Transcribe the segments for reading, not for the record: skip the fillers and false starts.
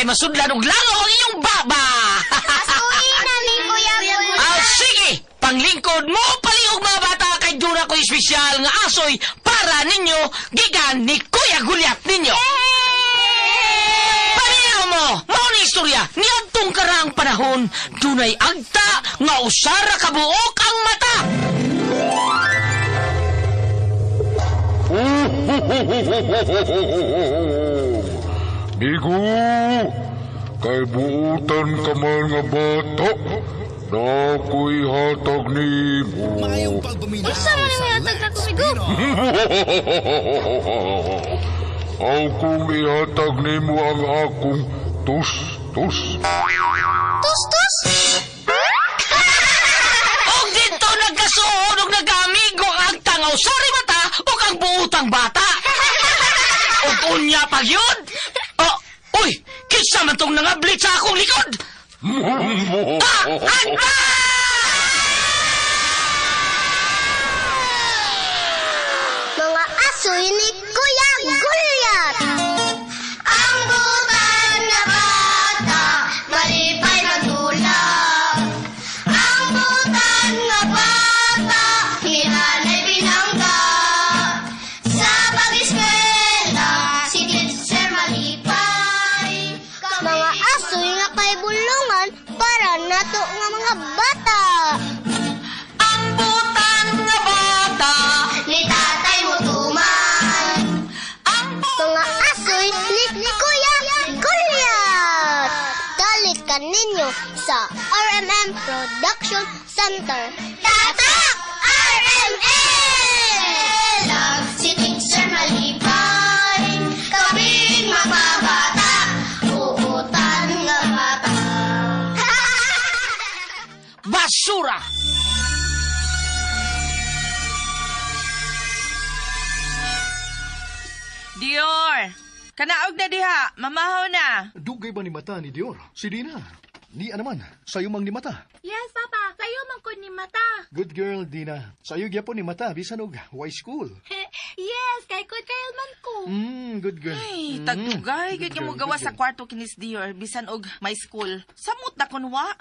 Kay masudlan og langaw ang inyong baba. Asuhin na ni Kuya Gulyat. Ah, sige! Panglingkod mo, palihog mga bata, kay duna ko espesyal nga asoy para ninyo, gikan ni Kuya Gulyat ninyo. Paminaw mo, mao ni istorya, niadtong karaang panahon, dunay agta nga usara kabuok ang mata. Migo, kay buutan ka man nga bata, na ako'y hatag nimo. Maayong pagpaminaw Unsa man sa ang hatag Let's na kumigo? Pinoy. Aw kung ihatag nimo ang akong tus-tus. Tus, tus! Og dito nagkasuod og nagkaamigo ang agta nga usara mata ug ang buutang bata. Og unya pag yun. Oh, uy, kinsa man tong nangablit sa akong likod? Ah, agta! Mga asoy ni Kuya Gulyat! Ang butan na bata, malipay magdulap. Ang butan nga bata, hinanay binangga. Sa pag-eskwela, si teacher malipay. Mga asoy nga kay bulungan para nato nga mga bata. Ang butan nga bata, Ni tatay mo tuman. ang Mga asoy ni Kuya Gulyat! Dalit ka ninyo sa RMM Production Center. Tatak! RMM! Si Teacher malipay, kaming mababata, uutan nga bata. Basura. Dior! Kanaog na diha, mamahaw na. Dugay ba ni mata ni Dior? Si Dina. Ni naman, sayo mang ni mata. Yes, Papa. Sayo man ko ni mata. Good girl, Dina. Sayo gyapon ni mata, bisan og why school. Yes, kay good girl man ko. Good girl. Ay, tagdugay, Good gyud nga girl, mo gawa good sa girl. kwarto kinis Dior, bisan og my school. Samot na kunwa.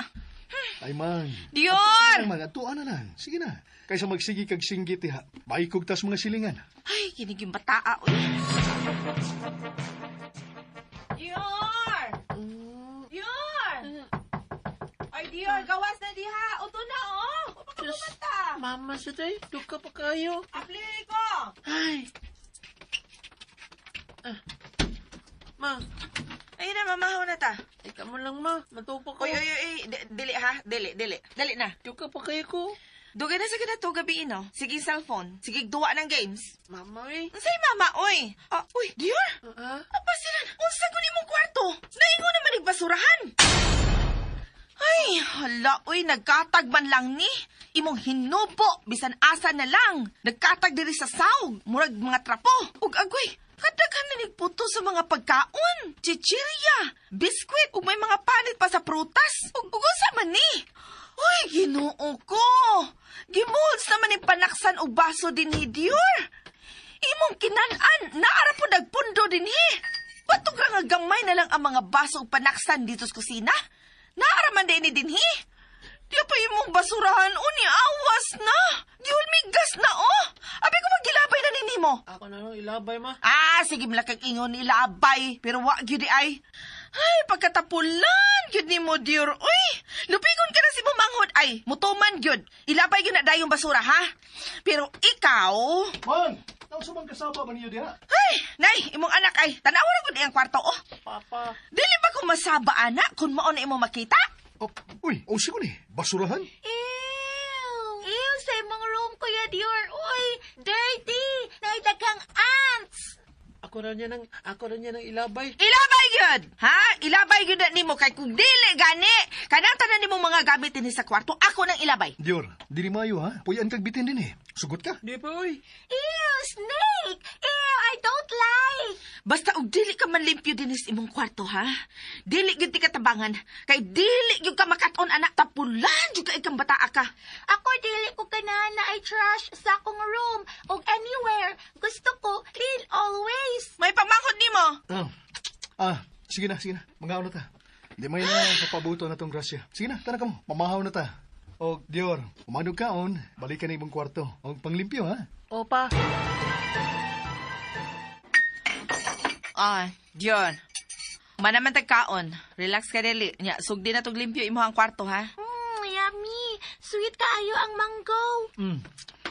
Ay man. Dior! Ay man, atuan na lang. Sige na. Kaysa magsigi kag singgit diha. Baikog tas mga silingan. Ay, kinig yung bataa, uy. Dior! Dior! Ay, Dior, gawas na diha. Uto na, oh. Baka Mama sa day, duka pa kayo. Apli ko. Ay. Ah. Ma, Ayun na, mamahaw na ta. ikaw mo lang ma, matupa ko. Uy, uy, uy, dili ha, dili, dili. Dali na. Duka pa kayo ko. Dugay na sa kinato gabi ino. Sige cellphone. Sige duwa ng games. Mama eh. Unsay mama, oy? Ah, uy, Dior. Ah, Apa sila? Unsa ko nimong kwarto? Naingon naman igbasurahan. Ay, hala, uy, nagkatag man lang ni. Imong hinubo, bisan asa na lang. Nagkatag diri sa sawg, murag mga trapo. Ug agoy, kadaghan na nigputo sa mga pagkaon. Chichirya, biskwit, ug may mga panit pa sa prutas. Ug unsa man ni? Uy, Ginoo ko. Gimolds naman ni panaksan og baso din ni Dior. Imong kinan-an, naara po nagpundo din he. Batog ra nga gamay na lang ang mga baso ug panaksan dito sa kusina. Naara man din ni dinhi. Di pa imong basurahan uni awas na. Di gas na oh. Abi ko magilabay na ni nimo. Ako na lang ilabay ma. Ah, sige malakag ingon ilabay, pero wa gyud di ay. Ay, pagkatapulan gyud nimo Dior. Uy, lupigon ka na si bumanghod ay, mutuman gyud. Ilabay gyud na dayong basura ha. Pero ikaw, Man, naunsa man kasaba ba niyo diha? ay, nay, imong anak ay, tanawa ra gud iyang kwarto oh. Papa. Dili ba kung masaba ana kung mao na imo makita? Oh, uy, unsa ko ni? Basurahan? Ew! Ew, sa imong room, Kuya Dior. Uy, dirty! Naidaghang ants! Ako na niya nang ilabay. Ilabay gyud. Ha? Ilabay gyud na nimo kay kung dili gani, kanang tanan nimo mga gamit dinhi sa kwarto, ako nang ilabay. Dior, dili mayo ha. Puyan kag bitin din eh. Sugot ka. Di pa oy. Ew, snake! Ew, I don't like! Basta og dili ka man limpyo dinhi sa imong kwarto, ha? Dili gyud ti katabangan kay dili gyud ka makat-on anak, tapulan gyud ka ikang bataa ka. Ako dili ko ganahan na I trash sa akong room og anywhere. Gusto ko clean always. May pamangkot nimo. Ah, ah, Sige na, sige na. Mangaon na ta. Di may na papabuto na tong grasya. Sige na, tara ka mo. Mamahaw na ta. O, Dior, umanog kaon, balik ka na imong kwarto. O, panglimpyo, ha? Opa. Ah, Dion. Manaman tagkaon. Relax ka dili. Nya, sugdi na tog limpyo imo ang kwarto, ha? Yummy. Sweet kaayo ang mango.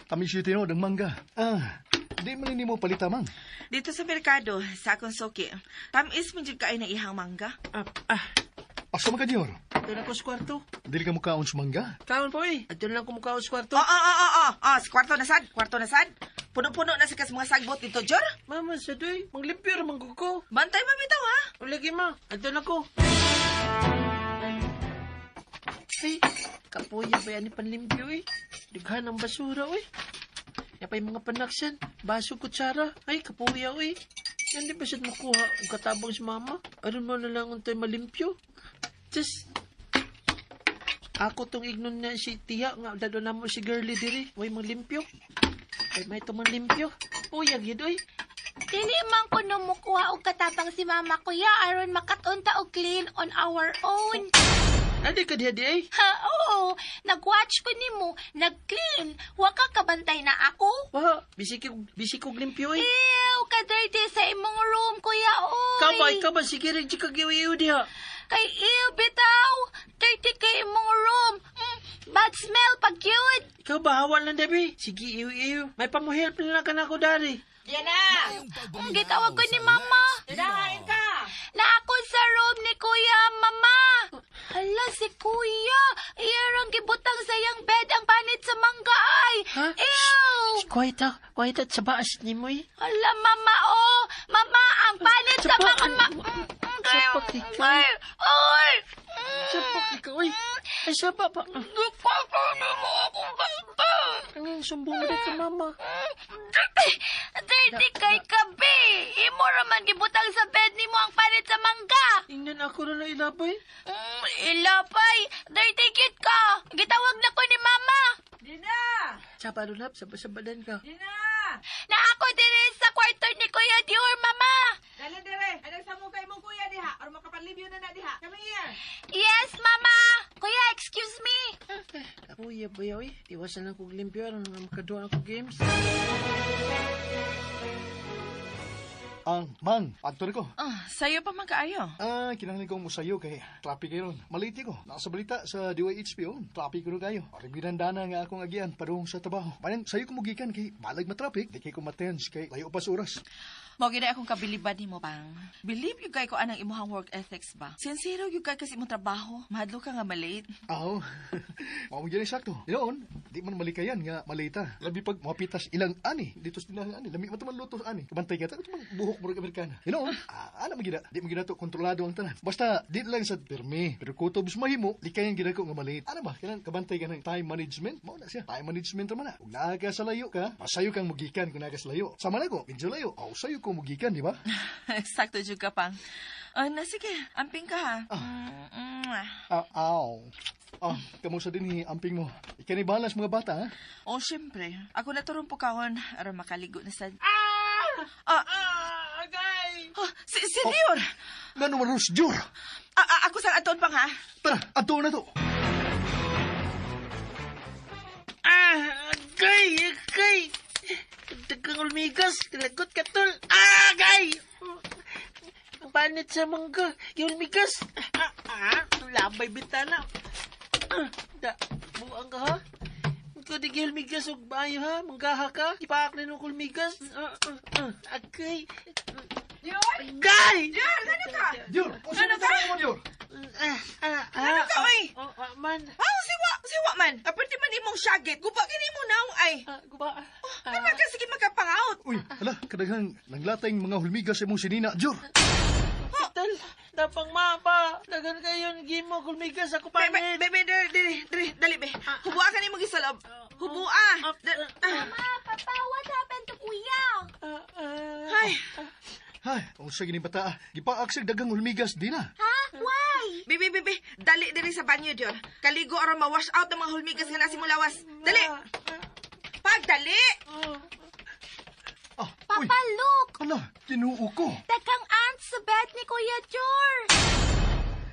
Tamis yung tinuod ang mangga. Ah, di man ni mo palitamang. Dito sa merkado, sa akong suki. Tamis man jud kaayo na ihang mangga. Ah, ah. Asa man ka, Dior? Ato na ko sa kwarto. Dili ka mukaon sa mangga? Kaon po eh. Ato na lang kumukaon sa kwarto. Oo. Oh, sa kwarto na sad, kwarto na sad. Puno-puno na sa kas mga sagbot dito, Jor. Mama, sa doy. Manglimpyo ra man ko. Bantay mamitaw, ha? O lagi ma. Ato na ko. Ay, kapoya ba yan ni panlimpyo eh? Dughan ang basura eh. Yapay mga panaksan, baso, kutsara. Ay, kapuya eh. Yan di ba siya makuha ang katabang si mama? Aron mo na lang untay malimpyo. Just, ako tong ignon na si tiya nga dado na mo si girlie diri. Way manglimpyo. Ay, may ito manglimpyo. Puyag yun, oy. Dili man ko no mukuha og katabang si mama kuya aron makatunta og clean on our own. Adi ka diha di ay. Ha, oo. Nag-watch ko nimo, nag-clean. Wa ka kabantay na ako. Wa, bisik kog limpyo eh. Ew, ka-dirty sa imong room, kuya, oy. Kaba, ikaw ba? Sige rin, ka giwiw diha. Kay ew, bitaw. Dirty kay imong room. Bad smell pag yun. Ikaw ba, hawa lang, Debbie? Sige, iw, iw. May pamuhelp na lang ka na ako, dari. Diana! Gitawag ko ni mama. Dinahain ka! Na ako sa room ni kuya, mama. Hala, si kuya. Iyarang gibutang sa iyang bed ang panit sa mangga ay. Ha? Ew! Quiet ah. Quiet at sa baas ni mo eh. Hala, mama, oh. Mama, ang panit sa Sapa- mga... Sapak ikaw. Ay, ay. Sapak ikaw, eh. Ay, sapa pa. Nagpapano mo akong bata. Ang sumbong mo ka, mama. Dirty kay kabi. Imo raman gibutang sa bed nimo ang panit sa mangga. Ingnan ako na lang ilabay. Ilapay. Dirty cute ka. Gitawag na ko ni mama. Dina! Sapa, lulap. Saba-sabadan ka. Dina! Na ako diri sa kwarto ni Kuya Dior, mama. Dali dire. Anong sa mukha imong kuya diha? Or makapanlibyo na na diha. Come here. Yes, mama. Kuya, excuse me. Kapuya, bayaw eh. Iwasan lang kong limpyo. Aron nga makaduha ako games. Ang, mang, adto ko. Ah, sayo pa man kaayo. Ah, kinahanglan kong musayo kay traffic kayo ron. Maliti ko. Nasa balita sa DYHP, oh. Traffic ko kayo. Arigbinan nga akong agian padung sa trabaho. Manan, sayo ko mugikan kay balag matraffic. Di kay ko matens kay layo pa sa oras. Mao gid akong kabiliban nimo pang. Believe you kay ko anang imuhang work ethics ba? Sincero gyud kay kasi imong trabaho. Mahadlo ka nga malate. Aw, mao gyud sakto. Noon, di man malikayan nga malita. Labi pag mapitas ilang ani dito sa tindahan ani, lami man man luto ani. Kabantay ka ta man buhok murag Amerikana. Noon, ana man gid di man gid to kontrolado ang tanan. Basta di lang sa pirmi, pero kutob sa mahimo, likayan gid ako nga malate. Ana ba kanang kabantay ka ng time management? Mao na siya. Time management ra man na. Ug naa ka sa layo ka, masayo kang mugikan kung naa ka sa layo. Sama na ko, medyo layo. Aw, sayo ko mugikan, di ba? Sakto jud ka pang. Ah, na sige, amping ka ha. Ah, aw. Ah, kamusta din hi amping mo? Ikaw ni balas mga bata, ha? Oh, syempre. Ako na turong pukahon aron makaligo na sa. Ah! Ah, Ah, agay! ah, si Dior. Ngano man ros, Dior? Ah, ah, ako sang aton pang ha. Tara, ato na to. Ah, agay! Agay! Dagang ulmigas. Lagot ka, tol. Ah, agay! Ang panit sa mangga. Ulmigas. Ah, ah, labay bitana. Ah, da, buang ka ha? Ikaw di gilmigas og bayo ha? Manggaha ka? Ipaak na ng kulmigas. Ah, ah, ah, agay! Dior! Agay! Dior, ngano ka? Dior, usa na tayo mo, Dior. Ah, ah, ah, Ano ka, oy? Oh, ah, man. Ah, siwa man. Aparte man imong syagit. Guba gini mo naong ay. Ah, guba. Oh, ah, ka sige makapangaut. Uy, hala, kadaghang nanglatay mga hulmigas sa imong sinina, Dior. Tal, dapang mapa. Dagan kayo gimo kulmigas ako Be, be, panit. be, be, dali, dali, dali, dali, be. Hubua ka nimo gisalob. Hubua. Ah. Ma, papa, what happened to kuya? Ah, ah. Ay, Hay, unsa gini bata? Gipaak siya daghang hulmigas di na. Ha? Why? be, be, be, be. Dali diri sa banyo, Dior. Kaligo aron ma-wash out ang mga hulmigas nga nasi mo lawas. Dali. Pagdali. Ah, uy, Papa, look! hala, tinuo ko. Daghang ants sa bed ni Kuya. Kuya Jor.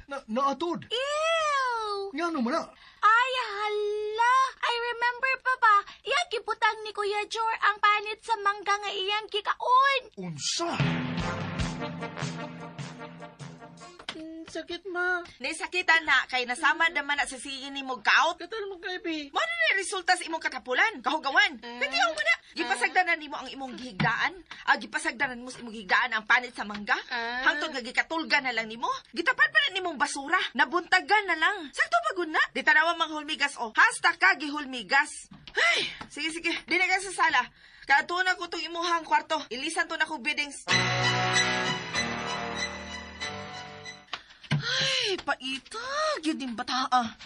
Na naatod. Ew! Ngano man na? Ay, hala! I remember pa ba? Iyang gibutang ni Kuya Jor ang panit sa mangga nga iyang gikaon. Unsa? Sakit, ma. Naisakita na kay nasama naman na sa sige ni mo gout. Katal mo kay bi. Mao na na resulta sa imong katapulan, kahugawan. Katiyaw mo na. Gipasagdanan nimo ang imong gihigdaan. Ah, gipasagdanan mo sa imong gihigdaan ang panit sa mangga. Ah. Hangtod nga gikatulga na lang nimo. Gitapan pa na nimong basura. Nabuntagan na lang. Sakto pa gud na. Di tanawa mang hulmigas o. Hasta ka gihulmigas. Ay, sige sige. Di na ka sa sala. Kaadto na ko tong imuhang kwarto. Ilisan to na ko biddings. Ay, paita. Gyud ning bataa.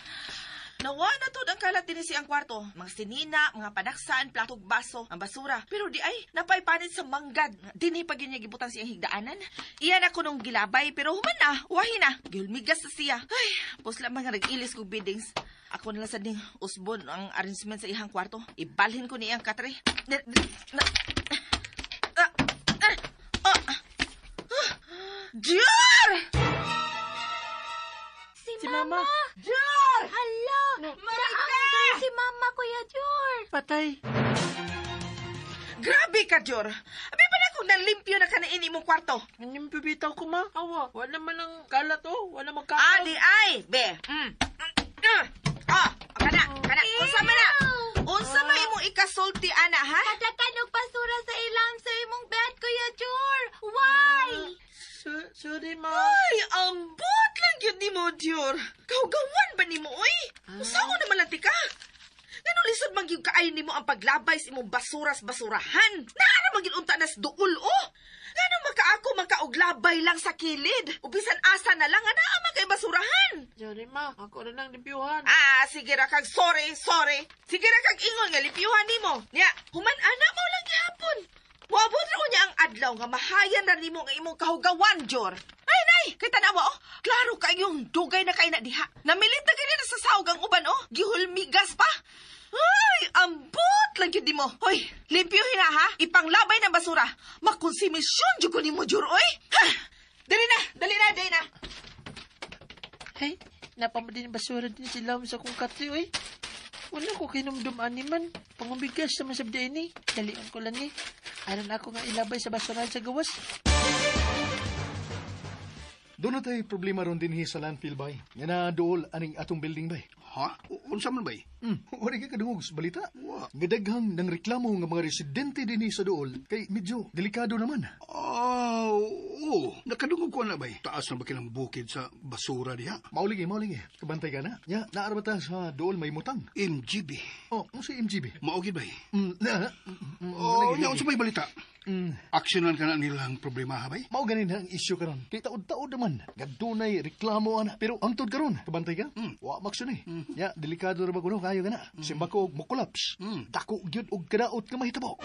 Nawa na to ang kalat din siyang kwarto. Mga sinina, mga panaksan, platog baso, ang basura. Pero di ay, napaypanit sa manggad. Dinhi pa gyud niya gibutan siyang higdaanan. Iyan ako nung gilabay, pero human na, uwahi na. Gihulmigas na siya. Ay, pusla mga nag-ilis kog biddings. Ako na lang sa ding usbon ang arrangement sa iyang kwarto. Ibalhin ko niyang katre. Na, na, ah, ah, ah, ah. Dior! Si, Si Mama. Dior! Hala! Naangay si Mama, Kuya Jor. Patay. Grabe ka, Dior! Abi pa na kung nalimpyo na ka na ini imong kwarto. Anyong bibitaw ko, ma? Awa, wala man ang kalat, oh. Wala magkakaw. Ah, di ay, be. Mm. Ah, kana, kana. Unsa man na? Unsa man imong ikasulti ana, ha? Kadakan og basura sa ilam sa imong bed, Kuya Jor. Why? Sorry, ma. Ay, ambot lang gyud nimo, Dior. Kahugawan ba nimo, oy? Usaho naman lang ti ka. Ngano lisod man gyud kaayo nimo ang paglabay sa imong basuras basurahan. Naara man gyud unta nas duol, oh. Ngano makaako makauglabay lang sa kilid. Ubisan asa na lang ana man kay basurahan. Sorry, ma. Ako na lang limpyuhan. Ah, sige ra kag sorry, sorry. Sige ra kag ingon nga limpyuhan nimo. Nya, human ana mo lang gihapon. Moabot ra unya ang adlaw nga mahayan ra nimo nga imong kahugawan, Jor. Ay nay, kay tanawa oh. Klaro kayong dugay na kay na diha. Namilit na gani na sa sawg ang uban oh. Gihulmigas pa. Ay, ambot lang gyud nimo. Hoy, limpyuhin na ha. Ipanglabay ng basura. Makonsumisyon jud ko nimo, Jor, oy. Ha! Dali na, dali na, dali na. Hey, napama din basura din sila sa kong katri, oy. Wala ko kinumdum ani man. Pangubigas naman sa bdiay ni. Dalian ko lang ni. Aron ako nga ilabay sa basurahan sa gawas. Doon na tayo problema ron din sa landfill bay. Nga na dool aning atong building bay. Ha? Unsa man bay? Wala ka kadungog sa balita. Wa. Nga daghang nang reklamo nga mga residente dinhi sa dool kay medyo delikado naman. Oh, oo. Nakadungog ko na bay. Taas na ba kinang bukid sa basura diha? Mauligi, mauligi. Kabantay ka na. Nya, naara ba ta sa dool may mutang? MGB. Oh, unsa MGB? Mao gid bay. Na, Oh, lagi, nya lagi. unsa may balita? Aksyonan ka na nilang problema ha bay? Mao ganin ang isyu karon. Kay taod-taod naman. Gadunay reklamo ana. Pero angtod karon, kabantay ka? Wa maksyon eh. Nya, delikado ra ba kuno kayo ka na. Simba ko og mo-collapse. Dako gyud og kadaot nga mahitabo.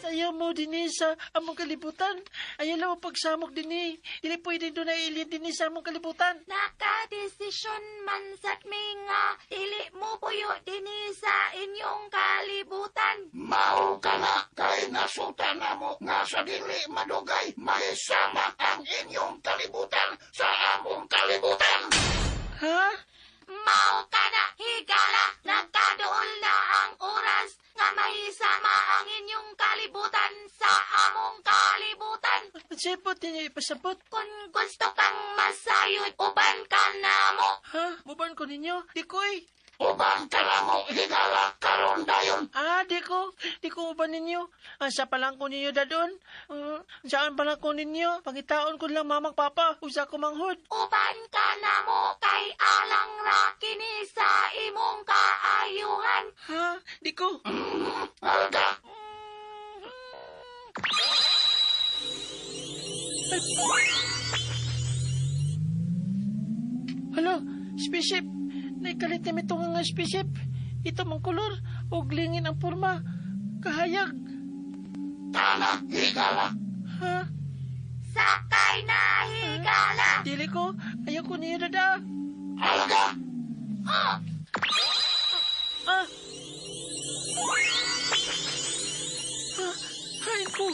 Sayaw mo dinhi sa among kalibutan. Ayaw lang mo pagsamok dinhi. Dili pwede doon na alien dinhi sa among kalibutan. Nakadesisyon man sa mi nga dili mo puyo dinhi sa inyong kalibutan. Mao ka na kay nasuta na mo nga sa dili madugay mahisama ang inyong kalibutan sa among kalibutan. Ha? Mao ka na higala, nagkaduol na ang oras nga mahisama ang inyong kalibutan sa among kalibutan. Sipot ninyo ipasabot. Kung gusto kang masayod, uban ka na mo. Ha? Muban ko ninyo? Di ko eh. Uban ka na mo higala karon dayon. Ah, di ko. Di ko uban ninyo. Asa pa lang ko ninyo dadon. Saan pa lang ko ninyo? Pangitaon ko lang mamang papa. Usa ko manghod. Uban ka na mo kay alang ra kini sa imong kaayuhan. Ha? Di ko. Alga. Hala, spaceship. Naikalit na ito nga spaceship. Ito mang kolor. Ug lingin ang porma. Kahayag. Tana higala. Ha? Sakay na higala. Dili ko. Ayaw ko niyo dada. Alga. Ah! Ah! Hain ko.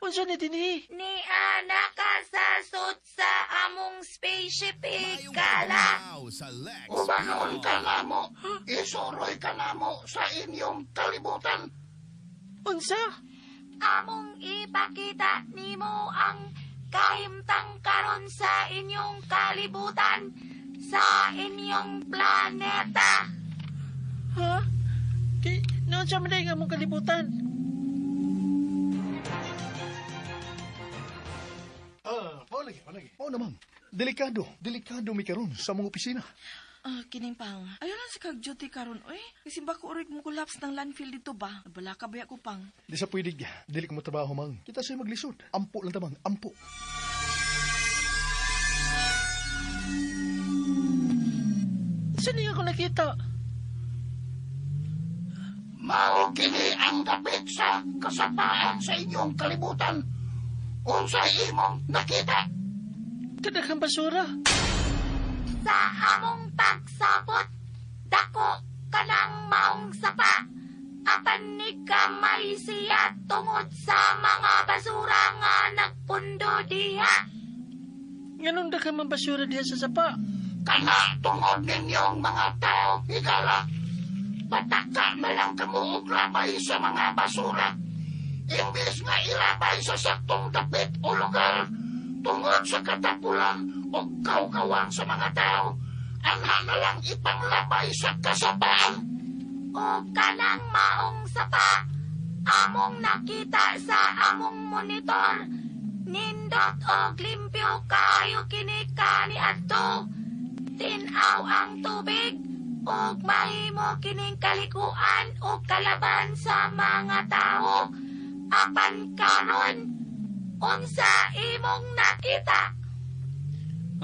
Unsa ni dinhi? Ni anak ka sa suit sa among spaceship, higala. Ubanon ka namo, isuroy ka namo sa inyong kalibutan. Unsa? Among ipakita nimo ang kahimtang karon sa inyong kalibutan, sa inyong planeta. Ha? Kay, noon siya man nga among kalibutan. Ah, mao lagi, mao lagi. Mao na, ma'am. Delikado, delikado mi karon sa mga opisina. Ah, kining pang. Ayaw lang sa kag-duty karon, oy. Kasi bako urig mo collapse ng landfill dito ba? Nabala ka ba ko pang? Di sa pwede, dili ko mo trabaho, mang. Kita sa'yo maglisod. Ampo lang tamang, ampo. Saan niya ako nakita? Mao kini ang dapit sa kasapaan sa inyong kalibutan. Unsay imong nakita? Kadaghang basura. Sa among pagsabot, dako kanang maong sapa. Apan ni kamay siya tungod sa mga basura nga nagpundo diha. Nganong daghang man basura diha sa sapa? Kana tungod ninyong mga tao, higala. Pataka na lang kamo og labay sa mga basura. Imbis nga ilabay sa saktong dapit o lugar, tungod sa katapulan o kawkawan sa mga tao, anha na lang ipanglabay sa kasapaan. O kanang maong sapa, among nakita sa among monitor. Nindot og limpyo kayo kini kaniadto. Tin-aw ang tubig ug mahimo kining kalikuan o kalaban sa mga tao. Apan karon, unsa imong nakita?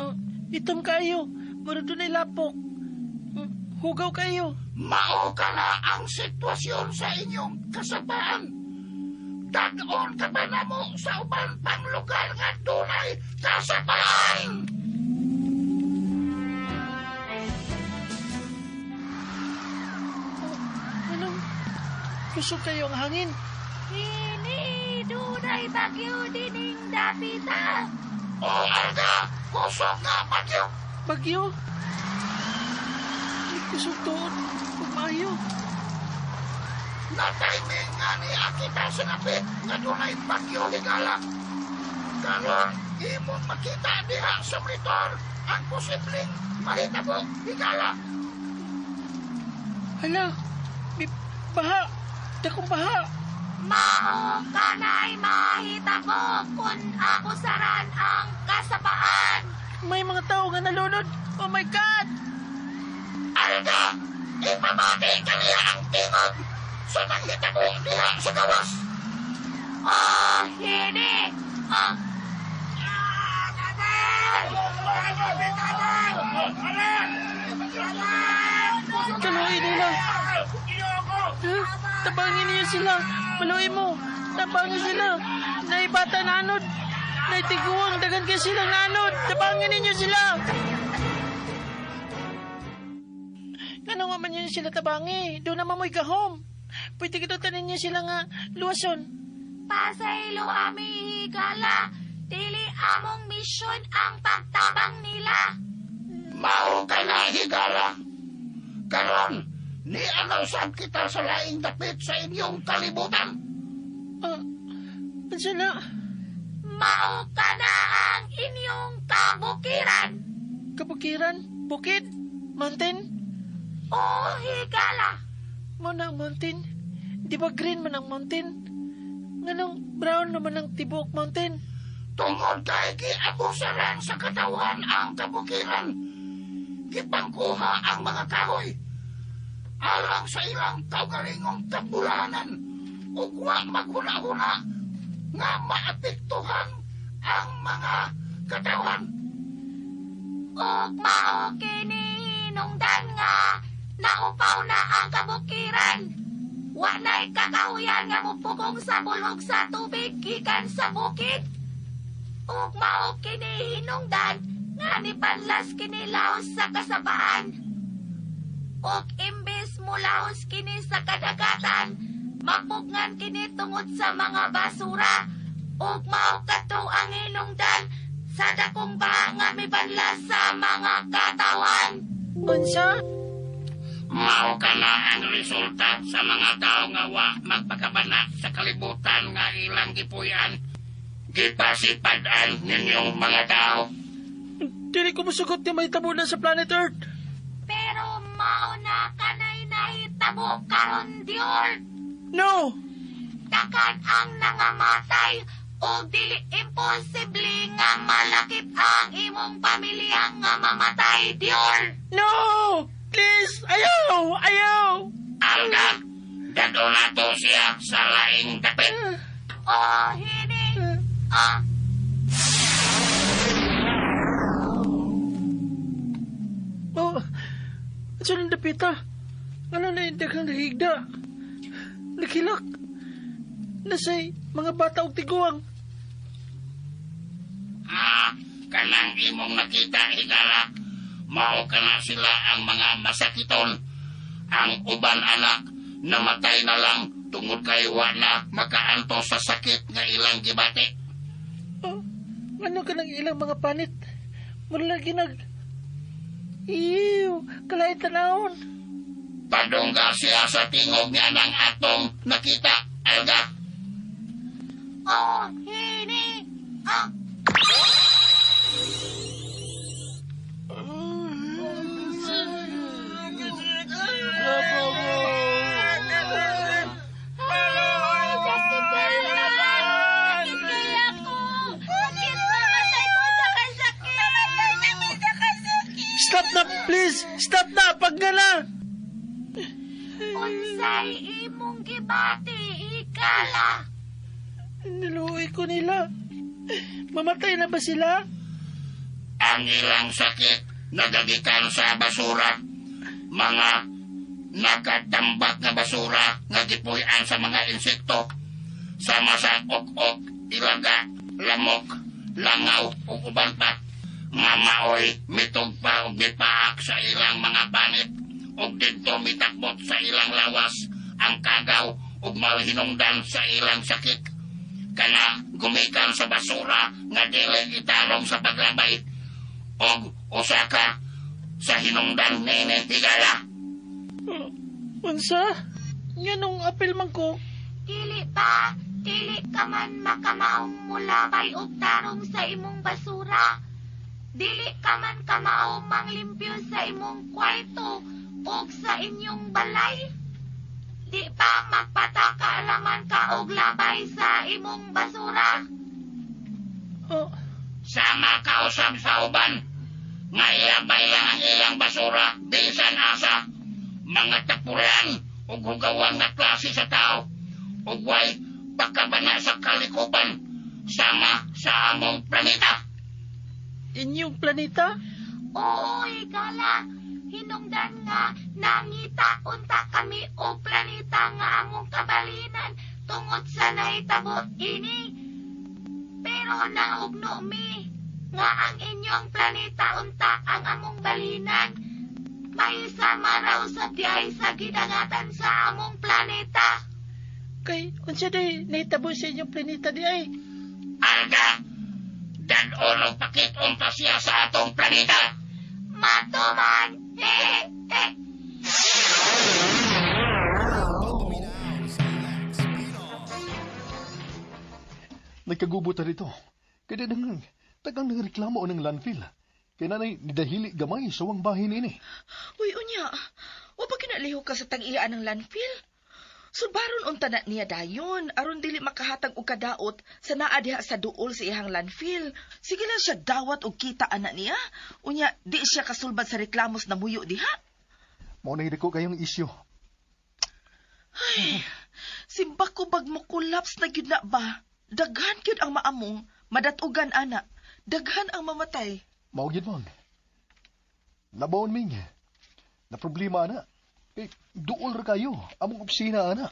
Oh, itom kayo. Murag dunay lapok. Hugaw kayo. Mao ka na ang sitwasyon sa inyong kasapaan. Dadon ka ba namo sa uban pang lugar nga dunay kasapaan? Anong? Kusog kayo ang hangin. Hini, dunay bagyo dining dapita. O alga, kusog nga bagyo. Bagyo. Ay, kusog tuod. Ug maayo. Na-timing nga ni akita sa napit nga dunay bagyo higala. Karon, imong makita diha sa monitor ang posibleng mahitabo higala. Hala, may baha. Dakong baha. Mao kanay mahitabo kung akusaran ang kasapaan. May mga tao nga nalunod. Oh my God! Alga, ipamati kaniya ang tingog sa nanghitabo diha sa gawas. Oh, hini. Oh. Kaluoy nila. Ha? Tabangin niyo sila. Maluoy mo. Tabangin sila. Naibata na anod. Naitiguang. Dagan kayo silang naanod. Tabangin ninyo sila. Ano nga man yun sila tabangi? Doon naman mo'y gahom. Pwede ka tanin niyo sila nga luwason. Pasaylo ami higala. Dili among misyon ang pagtabang nila. Mao ka na higala. Karon, ni ano sab kita sa laing dapit sa inyong kalibutan. Unsa na? Mao ka na ang inyong kabukiran. Kabukiran? Bukid? Mountain? O higala. Mao na ang mountain. Di ba green man ang mountain? Nganong brown naman ang tibuok mountain? Tungod kay giabusaran sa katawan ang kabukiran. Gipangkuha ang mga kahoy. Alang sa ilang kaugalingong kabulahanan ug wa maghuna-huna nga maapektuhan ang mga katawhan. Ug mao kini hinungdan nga naupaw na ang kabukiran. Wa na'y kakahuyan nga mupugong sa bulog sa tubig gikan sa bukid. Ug mao kini hinungdan nga nipanlas kini laos sa kasabaan. Ug imbes mulaos kini sa kadagatan, mapugngan kini tungod sa mga basura. Ug mao kadto ang hinungdan sa dakong baha nga mibanlas sa mga katawan. Unsa? Mao kana ang resulta sa mga tao nga wa magpakabana sa kalibutan nga ilang gipuy-an. Gipasipad-an ninyong mga tao. Dili ko musugot nga mahitabo na sa planet Earth. Pero mao na kanay nahitabo karon, Dior. No! Takan ang nangamatay o dili imposible nga malakip ang imong pamilya nga mamatay, Dior. No! Please! Ayaw! Ayaw! Alga, dado nato siya sa laing dapit. O hini. Ah. Oh, asa nang dapita? Ano na yung daghang nahigda? Naghilak. Nasay mga bata og tiguang. Ah, kanang imong nakita, higala. Mao kana sila ang mga masakiton. Ang uban anak, namatay na lang tungod kay wa na makaanto sa sakit nga ilang gibati. Oh, ano ka ng ilang mga panit? Mula lagi nag... Ew, kalahit tanawon. Padungga siya sa tingog niya ng atong nakita, Alga. O hini. Ah. Ay, sakit kayo. Sakit kayo ako. Sakit, mamatay ko sa kasakit. Mamatay na sa kasakit. Stop na, please! Stop na! Pag nga na! Unsay imong gibati, ikala. Niluwi ko nila. Mamatay na ba sila? Ang ilang sakit nagagikan sa basura. Mga nakatambak nga basura nga gipuy-an sa mga insekto. Sama sa ok-ok, ilaga, lamok, langaw ug uban pa. Nga maoy mitog pa og mipaak sa ilang mga panit ug didto mitakbot sa ilang lawas ang kagaw ug mahinungdan sa ilang sakit. Kana gumikan sa basura nga dili italong sa paglabay og usa ka sa hinungdan nini, higala. Unsa? Nga nung apel man ko, Dili pa, dili ka man makamaong mulabay og tarong sa imong basura. Dili ka man kamao manglimpyo sa imong kwarto og sa inyong balay. Di pa magpatakaalaman ka og labay sa imong basura. oh, Sama kausap sa uban nga ilabay lang ang ilang basura bisan asa, mga tapulan ug hugawan nga klase sa tao ug way pakabana sa kalikupan sama sa among planeta. Inyong planeta? Oo, higala. Hinungdan nga nangita unta kami og planeta nga among kabalinan tungod sa nahitabo ini. Pero naugno mi nga ang inyong planeta unta ang among balinan. May sama raw sa diay sa gidangatan sa among planeta. Kay, unsa day, nahitabo sa inyong planeta di ay? Alga, dad-on og pakit-on pa siya sa atong planeta. Matuman! Eh, eh. Nagkagubo ta dito. Kaya nang tagang nagreklamo ng landfill. Kaya nanay nidahili gamay sa wang bahin ini. Uy, unya. Wa pa kinaliho ka sa tag-iyaan ng landfill? Subaron unta na niya dayon aron dili makahatag og kadaot sa naa diha sa duol sa iyang landfill. Sige lang siya dawat og kita ana niya. Unya di siya kasulbad sa reklamos na muyo diha. Mao na ko kayong isyu. Ay, simba ko bag mo collapse na gyud na ba? Daghan gyud ang maamong, madatugan ana. Daghan ang mamatay. Mao gyud mong. Labaon ming. Na problema ana. Kay duol ra kayo among opisina ana.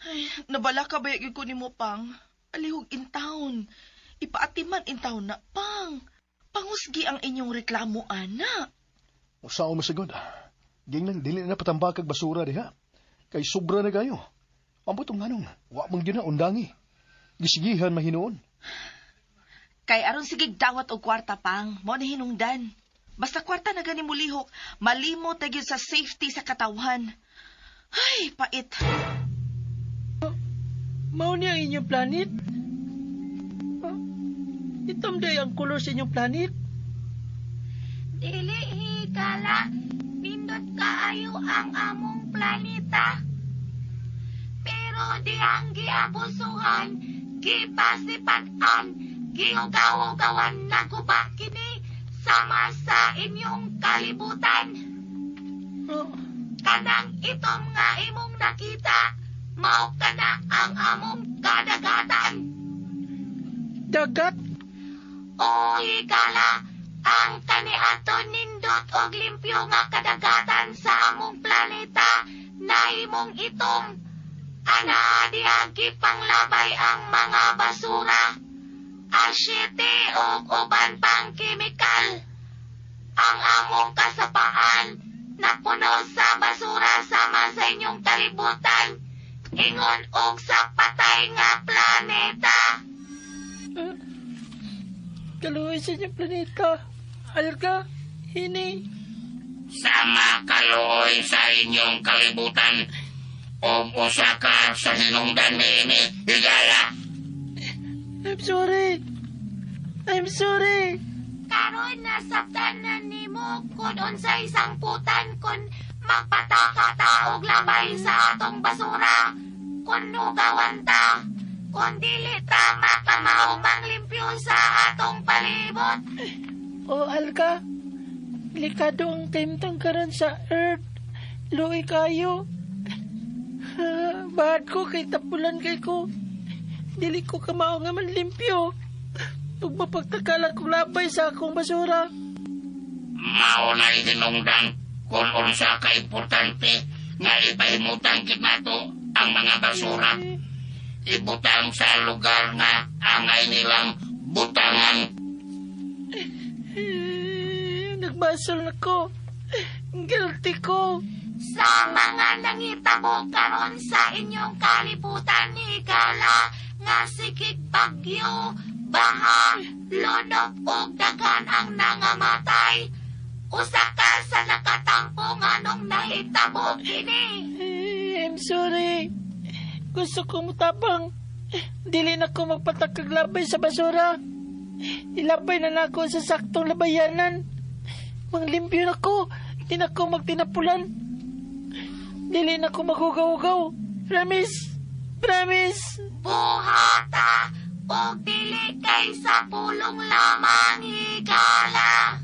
Ay, nabala ka ba gyud ko nimo pang? Alihog in town. Ipaatiman in town na pang. Pangusgi ang inyong reklamo ana. Usaon mo sagod. Gingnan dili na patambakag basura diha. Kay sobra na kayo. Ambot og nganong wa man gyud na undangi. Gisigihan mahinuon. Kay aron sige dawat og kwarta pang, mao ni hinungdan. Basta kwarta na gani mulihok, malimot na gyud sa safety sa katawhan. Ay, pait. Mao ni ang inyong planet? Itom day ang kolor sa inyong planet? Dili higala, nindot kaayo ang among planeta. Pero dihang giabusuhan, gipasipat-an, giugaw-ugawan naguba kini sama sa inyong kalibutan. Oh, Kanang itom nga imong nakita, mao kana ang among kadagatan. dagat? O higala, ang kaniadto nindot og limpyo nga kadagatan sa among planeta nahimong itom. Ana diha gipanglabay ang mga basura, asyete og uban pang kemikal. Ang among kasapaan napuno sa basura sama sa inyong kalibutan, ingon og sa patay nga planeta. Kaluoy sa inyong planeta. Alga, hini. Sama kaluoy sa inyong kalibutan o usa ka sa hinungdan niini, higala. I'm sorry. I'm sorry. Karon nasabtan na nimo kun unsay sangputan kun magpataka ta og labay sa atong basura. Kun nugawan ta, kun dili ta makamao manglimpyo sa atong palibot. O Alga, delikado ang timtang karon sa Earth. Luoy kayo. Bahad ko kay tapulan kay ko. Dili ko kamao nga manlimpyo. Ug mapagtakala kong labay sa akong basura. Mao na hinungdan kung unsa ka importante nga ipahimutan gid nato ang mga basura. Ibutang sa lugar nga angay nilang butangan. Nagbasol na ko. Guilty ko. Sa mga nangitabo karon sa inyong kalibutan, higala nga sigig bagyo, baha, lunok ug daghan ang nangamatay. Usa ka sa nakatampo nganong nahitabo kini. I'm sorry. Gusto ko mutabang. Dili na ko magpatakag labay sa basura. Ilabay na nako sa saktong labayanan. Manglimpyo na ko. Di na ko magtinapulan. Dili na ko maghugaw-hugaw. Promise. Promise. Buhata ug dili kay sa pulong lamang, higala.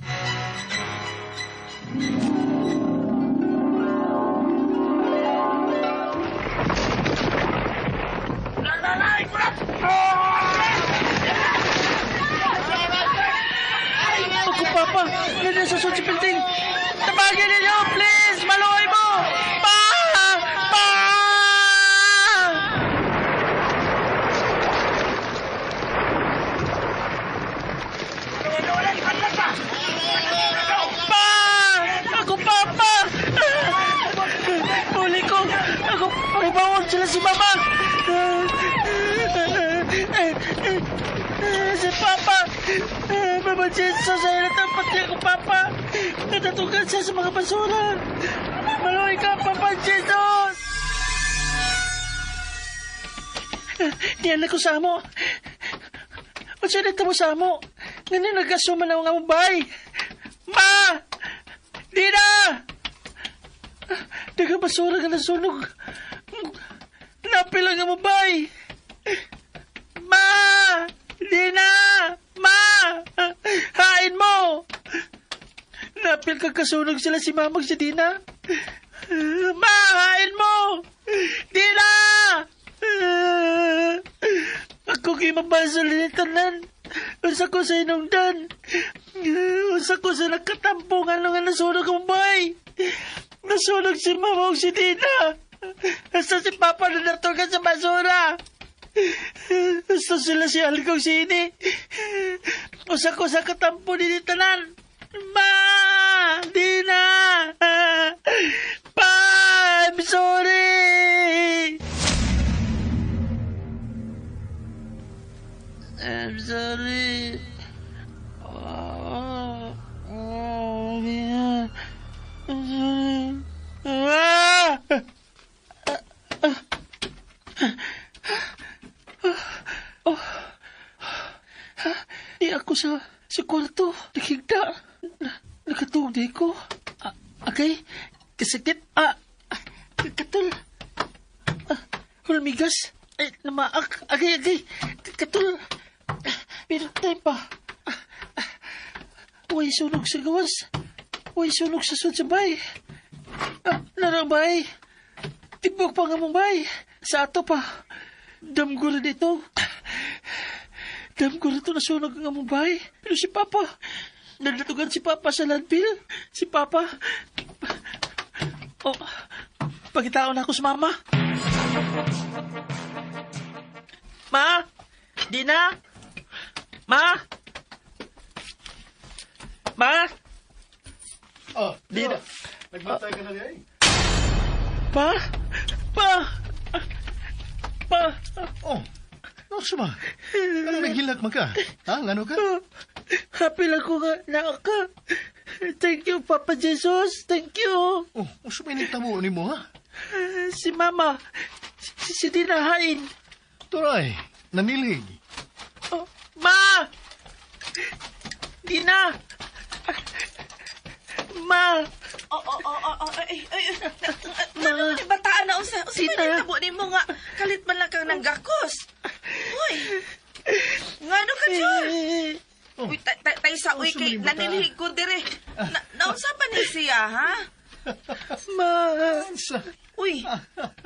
Ako, Papa. Nandun sa Sochi Building. Tabagin ninyo, please. Maluhay mo. Pa! Pa! Pa! Ako, Papa! Huli ko! Ako, pakibawag sila si Mama! Si Papa! Mama Jesus, ay natampat niya ako, Papa! Natatugan siya sa mga basura! Maluhay ka, Papa Jesus! Diyan ako sa amo. Unsa na mo sa amo? Ngayon nag-asuma na nga mo bay. Ma! Di na! Daga basura nga nasunog. Napila nga mo bay. Ma! Di na! Ma! Hain mo! Napil ka kasunog sila si Mamag si Dina. Ma! Hain mo! Dina! Ako kay mabasol ni tanan. Unsa ko sa inungdan. Unsa ko sa nakatampo nga nga nasunog ang bay. Nasunog si Mama ug si Dina. Asa si Papa na natugan sa basura. Gusto sila si Algong sini. Usa ko sa katampo ni tanan. Ma! Dina! Pa! I'm sorry! I'm sorry. Oh, oh, yeah. I'm sorry. Ah! Oh. Di ako sa kwarto. Naghigda. Nakatuog di ko. Ah, okay. Kasakit. Ah, katol. Ah, hulmigas. Ay, namaak. Agay, agay. Katol. Pero time pa. Uy, sunog sa gawas. Uy, sunog sa sud sa bay. Ah, narang bay. Tibok pa nga mong bay. Sa ato pa. Damgo na dito. Damgo na ito nasunog ang among bay. Pero si Papa, nagdatugan si Papa sa landfill. Si Papa. Oh, pagkitaon ako sa Mama. Ma? Dina? Ma? Ma? Oh, Dina. Nagbantay ka na niya eh. Pa? Pa? Pa? Oh, no, suma. Ano naghilak man ka? Ha? Ngano ka? Happy lang ko nga naa ka. Thank you, Papa Jesus. Thank you. Oh, unsa may nagtamo nimo ha? Si Mama. Si Dina hain. Turay, nanilig. Oh, Ma! Dina! Ma! Oh, ay, ay, ay. Ano ni bataan na unsa? Unsa Sina? may nitabo nimo nga kalit man lang kang nanggakos. Uy. Ngano ka, Jor? Oh. Uy, tay sa uy Unsa kay man yung bataan? nanilhig ko dire. Na, naunsa pa ni siya, ha? Ma! Unsa? Uy.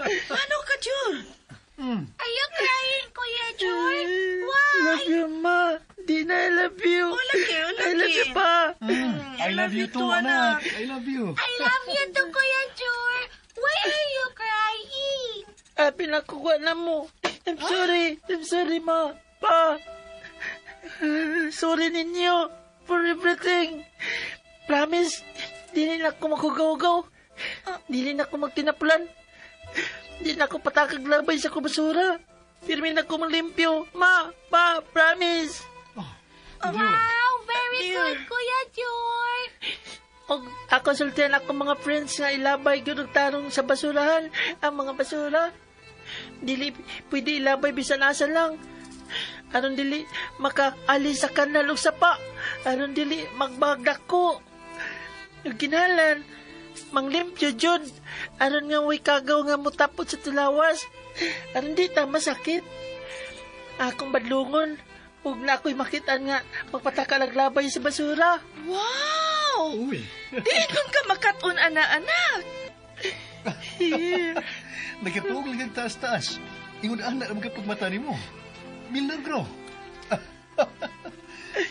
Ngano ka, Jor? Are you crying, Kuya Jor? Why? Love you, Ma. Dina, I love you. Oh, lagi, oh, I love you, lagi. Pa. I love you too, anak. I love you. I love you too, Kuya Jor. Why are you crying? Ah, pinakuha na mo. I'm sorry. I'm sorry, Ma. Pa. Sorry ninyo for everything. Promise, dili na ako makugaw-gaw. Dili na ako magtinapulan. Di na ako patakag labay sa kubasura. Pirmi na ako malimpyo. Ma, pa, promise. Wow, very good, Kuya Jor. Og ako sultihan ako mga friends nga ilabay gyud og tarong sa basurahan ang mga basura. Dili pwede ilabay bisan asa lang. Aron dili makaali sa kanal og sapa. Aron dili magbagdako. Ug kinahanglan manglimpyo jud. Aron nga way kagaw nga mutapot sa tulawas. Aron di ta masakit. Akong badlungon ug na ako'y makitaan nga magpataka labay sa basura. Wow! Uy. Di ka makat-on, ana, anak. Nagkatuog lang kag taas-taas. Ingon anak na magkapagmata nimo. Milagro.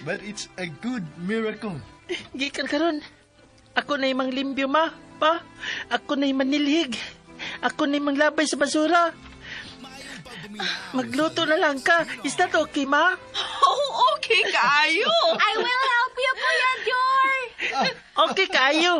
But it's a good miracle. Gikan karon. Ako na mang limpyo, ma. Pa. Ako na manilhig. Ako na manglabay sa basura. Magluto na lang ka. Is that okay, ma? Oh, okay kaayo. I will help you, Kuya Jor. Okay kaayo.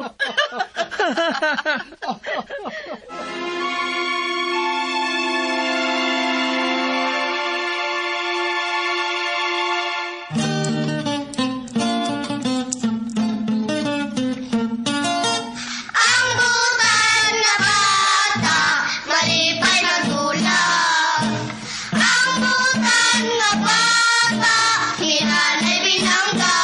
Ang butan na bata, malipay magdulak. Ang butan na bata, ni nanay binangga.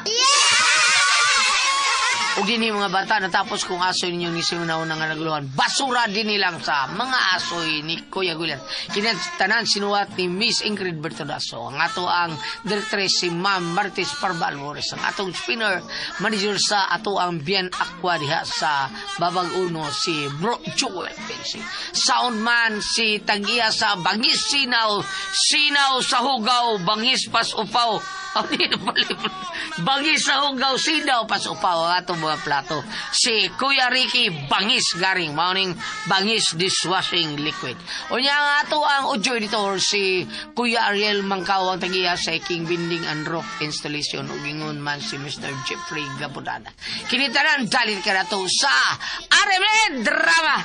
Yeah! Ug dinhi mga bata natapos kong asoy ninyo ni Simon nga nagluhan. Basura din nilang sa mga asoy ni Kuya Gulan. Kini tanan sinuwat ni Miss Ingrid Bertodaso. Ang ato ang directress si Ma'am Martis Parba Alvarez. Ang atong spinner manager sa ato ang Bien Aqua diha sa Babag Uno si Bro Joel Bensi. Soundman si Tagia sa Bangis Sinaw, Sinaw sa Hugaw, Bangis Pas Upaw. Bangis sa Hugaw, Sinaw Pas Upaw ang atong mga plato. Si Kuya Ricky Bangis Garing, mauning Bangis Dishwashing Liquid. Unya nga ato ang audio editor si Kuya Ariel Mangkaw ang tagiya sa King Binding and Rock Installation ug ingon man si Mr. Jeffrey Gabudana. Kini tanan dalit ka nato sa RMN Drama.